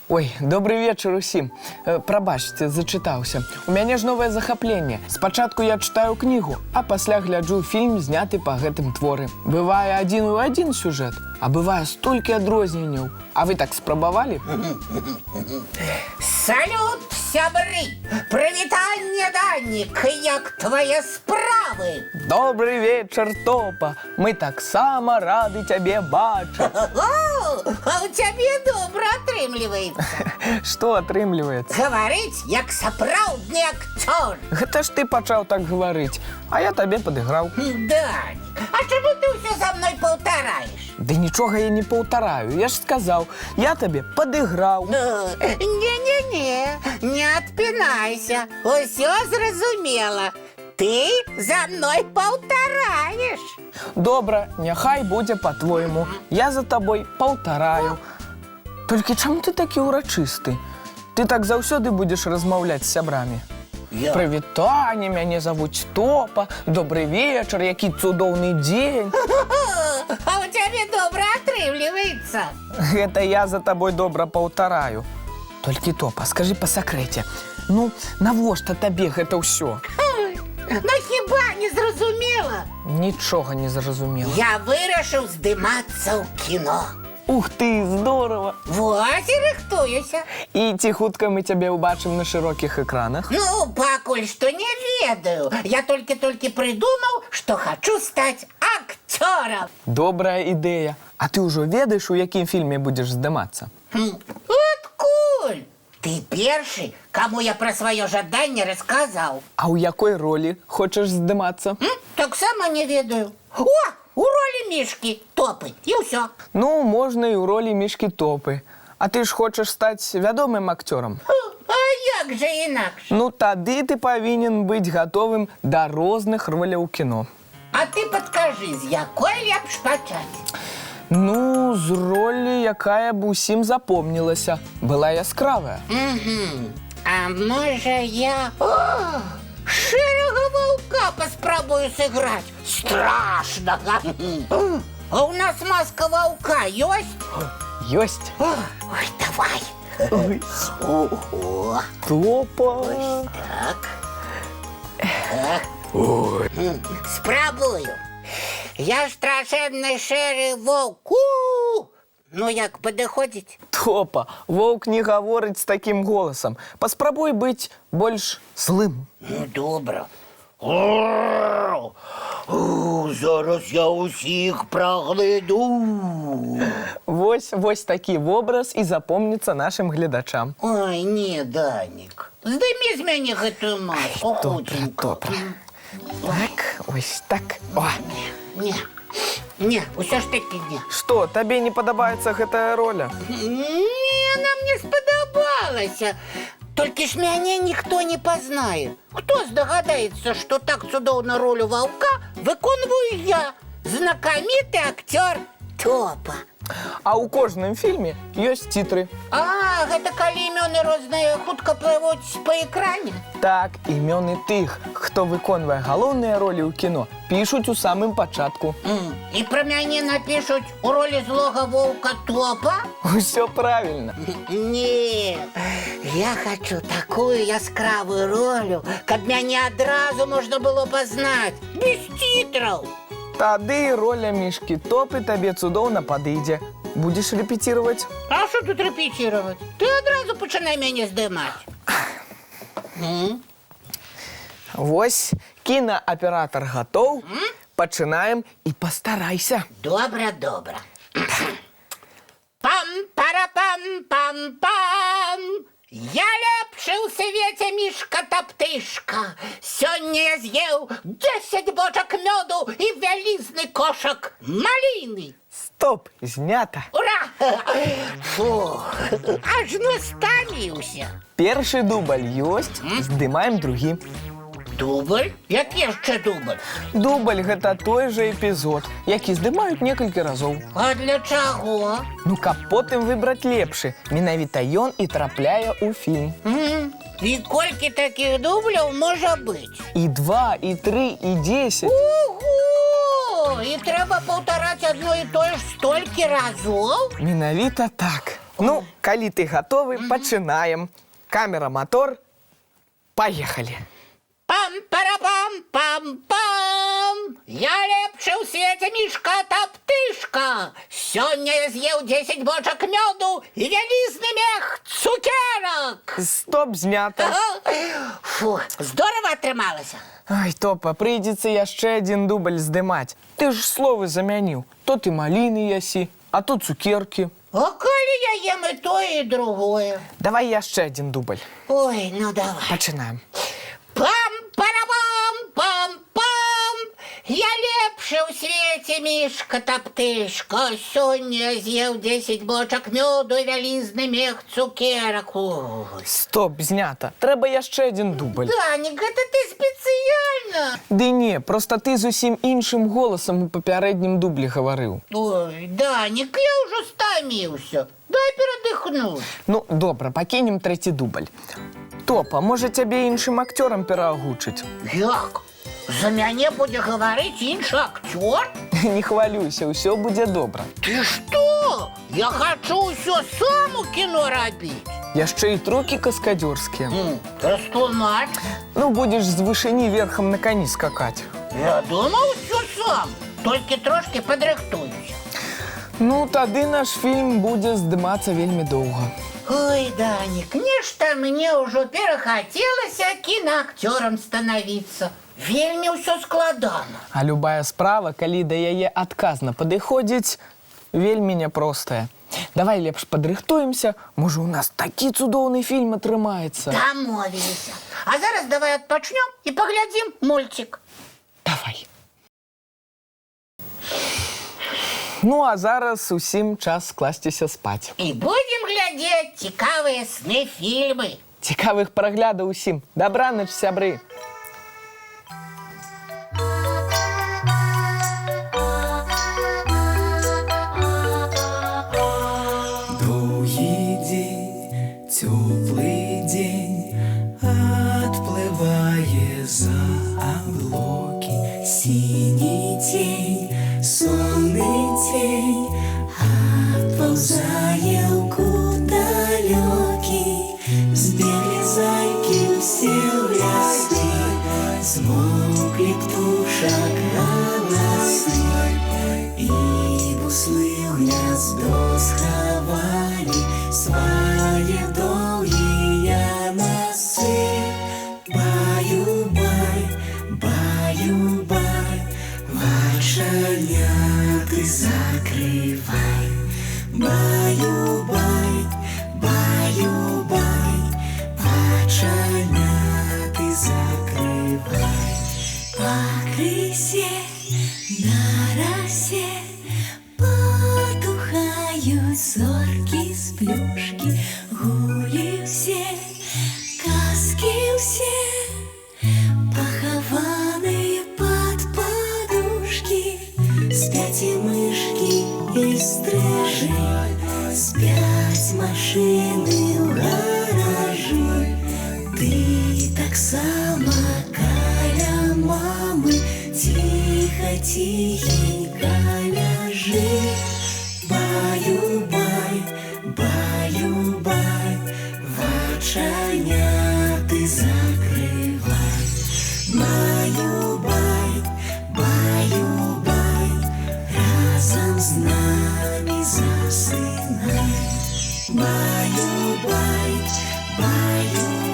Ой, добры вечар усім. Прабачце, зачытаўся. У мяне ж новае захапленне. Спачатку я чытаю кнігу, а пасля гляджу фільм, зняты па гэтым творы. Бывае адзін у адзін сюжэт, а бывае столькі адрозненняў. А вы так спрабавалі? Салют, сябры! Прывітанне, Данік! Як твае справы? Добры вечар, Топа. Мы таксама рады цябе бачыць. О, а ў цябе добра атрымліваецца. Што атрымліваецца? Гаварыць, як сапраўдны акцёр. Гэта ж ты пачаў так гаварыць, а я табе падыграў. Данік, а чаму ты ўсё за мной паўтараеш? Ды нічога я не паўтараю. Я ж сказаў, я табе падыграў. Не-не-не, не адпінайся. Усё зразумела. Ты за мной паўтараеш. Добра, няхай будзе па-твойму. Я за табой паўтараю. Толькі чаму ты такі ўрачысты? Ты так заўсёды будзеш размаўляць з сябрамі. Я. Прывітанне, мяне завуць Топа. Добры вечар, які цудоўны дзень. А ў цябе добра атрымліваецца. Гэта я за табой добра паўтараю. Толькі, Топа, скажы па сакрэце. Ну, навошта табе гэта ўсё? Ну хіба не зразумела? Нічога не зразумела. Я вырашыў здымацца ў кіно. Ух ты, здорово! Вось і рыхтуюся. І ці хутка мы цябе ўбачым на шырокіх экранах? Ну, пакуль што не ведаю. Я толькі-толькі прыдумаў, што хачу стаць акцёрам. Добрая ідэя. А ты ўжо ведаеш, у якім фільме будзеш здымацца? Адкуль? Ты першы, каму я пра сваё жаданне расказаў. А ў якой ролі хочаш здымацца? Таксама не ведаю. О, у ролі мішкі Топы, і ўсё. Ну, можна і ў ролі мішкі Топы. А ты ж хочаш стаць вядомым акцёрам. А як жа інакш? Ну, тады ты павінен быць гатовым да розных роляў у кіно. А ты падкажы, з якой лепш пачаць? Ну, з ролі, якая б усім запомнілася, была яскравая. Угу. А можа, я О, шэрага ваўка паспрабую сыграць? Страшнага. А ў нас маска ваўка ёсць? Ёсць. Ой, давай. Ой, Ого. Топа. Так. Так. Спрабую. Я страшэнны шэры воўк. У! Ну як, падыходзіць? Топа, воўк не гаворыць з такім голасам. Паспрабуй быць больш злым. Ну, добра. О, зараз я ўсіх прагляду. Вось, вось такі вобраз і запомніцца нашым гледачам. Ой, не, Данік. Здымі з мяне гэтую маску Добра, хуценька. добра. Так, ось так. О. Не, не, усё ж такі не. Што, табе не падабаецца гэтая роля? Не, она мне спадабалася. Толькі ж мяне ніхто не пазнае. Хто здагадаецца, што так цудоўна ролю ваўка выконваю я, знакаміты акцёр Топа. А ў кожным фільме ёсць цітры. А, гэта калі імёны розныя хутка плывуць па экране. Так, імёны тых, хто выконвае галоўныя ролі ў кіно, пішуць у самым пачатку. І пра мяне напішуць: у ролі злога воўка Топа? Усё правільна. Не, я хачу такую яскравую ролю, каб мяне адразу можна было пазнаць, без цітраў. Тады роля мішкі Топы табе цудоўна падыдзе. Будзеш рэпеціраваць? А што тут рэпеціраваць? Ты адразу пачынай мяне здымаць. Вось, кінааператар гатоў. Пачынаем, і пастарайся. Добра, добра. Пам-пара-пам-пам-пам. Я лепшы ў свеце мішка Таптышка. Сёння я з'еў 10 бочак мёду і вялізны кошак маліны. Стоп, знята. Ура! Фу, ажно стаміўся. Першы дубль ёсць, здымаем другі. Дубль? Які яшчэ дубль? Дубль — гэта той жа эпізод, які здымаюць некалькі разоў. А для чаго? Ну, каб потым выбраць лепшы. Менавіта ён і трапляе ў фільм. І колькі такіх дубляў можа быць? І два, і тры, і 10. Ого! І трэба паўтараць адно і тое ж столькі разоў? Менавіта так. Ну, калі ты гатовы, пачынаем. Камера, мотор. Паехалі. Пам-парапам-пам-пам! Я лепшы ў свеце мішка таптышка. Сёння я з'еў 10 бочак мёду і вялізны мех цукерак. Стоп, знята. Фу, здорава атрымалася. Ай, Топа, прыйдзецца яшчэ адзін дубль здымаць. Ты ж словы замяніў. То ты маліны ясі, а то цукеркі. А калі я ем і тое, і другое. Давай яшчэ адзін дубль. Ой, ну давай. Пачынаем. Пам-парабам-пам-пам! Я лепшы ў свеце мішка таптышка. Сёння я з'еў 10 бочак мёду і вялізны мех цукерак. Ой. Стоп, знята. Трэба яшчэ адзін дубль. Данік, гэта ты спецыяльна. Ды не, проста ты зусім іншым голасам у папярэднім дублі гаварыў. Ой, Данік, я ўжо стаміўся. Дай перадыхнуць. Ну, добра, пакінем трэці дубль. Топа, можа цябе іншым акцёрам пераагучыць? Як? За мяне будзе гаварыць іншы акцёр? Не хвалюйся, ўсё будзе добра. Ты што? Я хачу ўсё сам у кіно рабіць. Яшчэ і трукі каскадзёрскія. Растлумач. Ну, будзеш з вышыні верхам на кані скакаць. Я думаў, усё сам. Толькі трошкі падрыхтуюся. Ну, тады наш фільм будзе здымацца вельмі доўга. Ой, Данік, нешта мне ўжо перахацелася кінаакцёрам станавіцца. Вельмі ўсё складана. А любая справа, калі да яе адказна падыходзіць, вельмі няпростая. Давай лепш падрыхтуемся, можа, у нас такі цудоўны фільм атрымаецца. Дамовіліся. А зараз давай адпачнём і паглядзім мульцік. Давай. Ну, а зараз усім час скласціся спаць. І будзем глядзець цікавыя сны фільмы. Цікавых праглядаў усім. Дабранач, сябры. Доўгі дзень, цёплы дзень адплывае за аблокі. Сіні цень, сонны цень адпаўзае ў кут далёкі. Збеглі зайкі ўсе ў лясы, змоўклі птушак галасы. І буслы ў гняздо схавалі свае доўгія насы. Баю-бай, баю-бай, вачаняты закрывай. Баю-бай, баю-бай, вачаняты закрывай. Пакрысе на расе потухаюць зоркі сплюшкі, гулі ўсе, казкі ўсе, пахаваныя пад падушкі, спяць і мышкі і стрыжы, спяць машыны ў гаражы. Ты таксама каля мамы ціха, ціхенька ляжы. Баю-бай, баю-бай, вачаняты закрывай. Баю-бай, баю-бай, разам з намі засынай. Баю-бай, баю-бай.